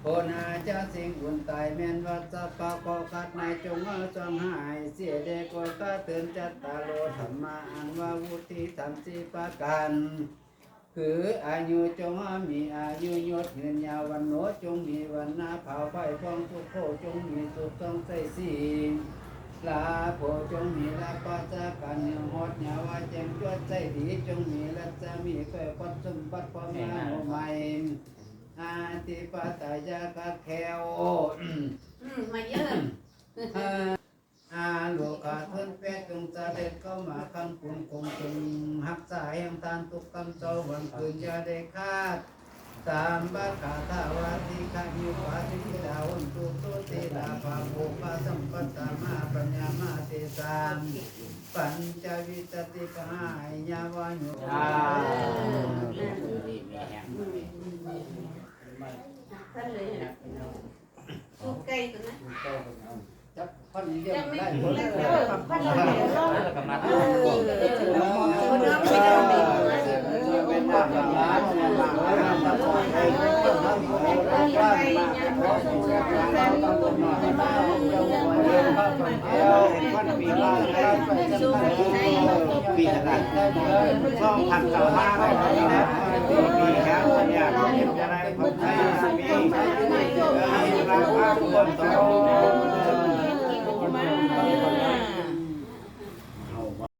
ໂພນາຈະສິ່ງອື່ນຕາຍແມ່ນວັດສະປະ ຂໍຂັດໃນຈົ່ງເອົາຊ່ວງຫາຍເສຍເດ ກໍກະເຕີນຈັດຕາໂລທຳມະ ອັນວ່າວຸດທິທຳສີ່ປະການ ຄືອາຍຸຈົ່ງມີອາຍຸຍດຍືນຍາວ ວັນໂນຈົ່ງມີວັນນາພາວໄພຜ່ອງ ສຸໂຂຈົ່ງມີສຸກຊ່ອງໃສສີ ລາໂພຈົ່ງມີລາພາສະການເຮືອງຮອດຍາວາແຈ້ງຈວດໃສດີ ຈົ່ງມີລັດສະມີໄຟຄວັນສົມບັດຄວາມງາມຫົວໃໝ່ ອາທິປະໄຕຍາກະແຄວ ອືມ ມາເຢີ ອາໂລກາເພິ່ນແປດຈົ່ງສະເດັດເຂົ້າມາຄ້ຳຄຸນຄົງເຄິ່ງ ຮັກສາແຫ່ງທ່ານທຸກຄ່ຳເຊົ້າວັນຄືນຢ່າໄດ້ຂາດ ສາມບາກາທາວາຕິຄະນິວາຕິທິດາໂຫນຕຸສຸຕິດາພາໂພຄະສຳປັດຕາມະປັນຍາມະເຕສາ ປັນຈະວິສະຕິປະຫາຍຍາວາຍຸ ສຸກໄກ່ຕົວນັ້ນ ຈັບພັນເດ ຈັບໄມ່ ໄດ້ ເອີ ພັນເດ ລອງ ເອີ ປີກະໄດ້ ສອງພັນຊາວຫ້າ ປີແລ້ວ ປີແລ້ວ ສັນຍາ ມີລາພະມົງຄົນ